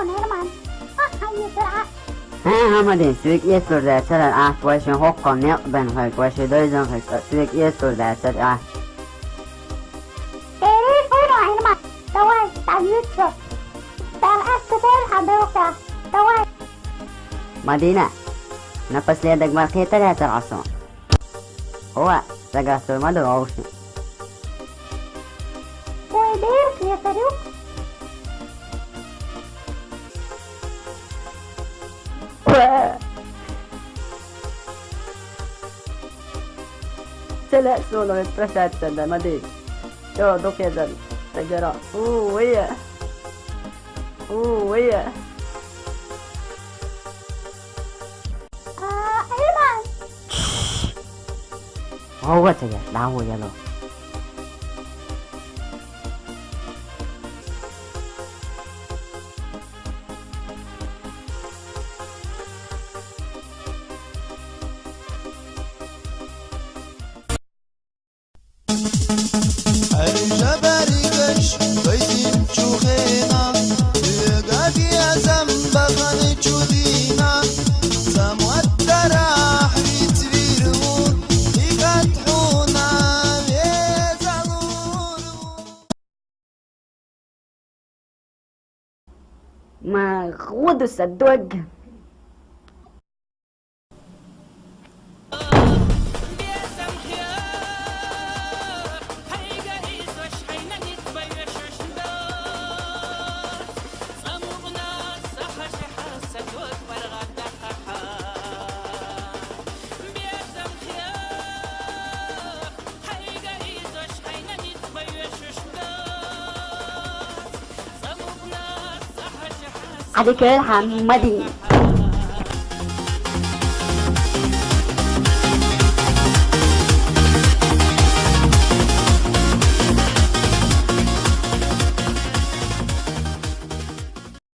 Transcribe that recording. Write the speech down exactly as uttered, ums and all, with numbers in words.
Нормально. А, а, не сразу. ХӀаа, Мадин, соьга эцур дацар, ахь вайшин хӀокхо некъ бен хьоьга, вайшин дойзан хьоьга, соьга эцур дацар, ахь. Эрий, ура, Ирма, давай, там лучше. Там это боль, а белка, давай. Мадина, напоследок ма кхетарий хьо цара Ӏа сона? Ва, сагатур ма ду вовшийн. Ой, дер, кхетарю. Ва! Ца лаьа суна вай прощаться дан, Мадин. Чо, дукхезар, тагара. У, вая. У, вая. А, Ирма! ГӀовгӀа ца еш, дӀахо яло. Хьаьржа берригаш вай зин чу хена, соьга безам бахана чу дийна, сан моттарахь вицвийр ву, дикат хьуна везалур ву. Ма гӀо ду сан дог. Ӏадика хьан, Мадин.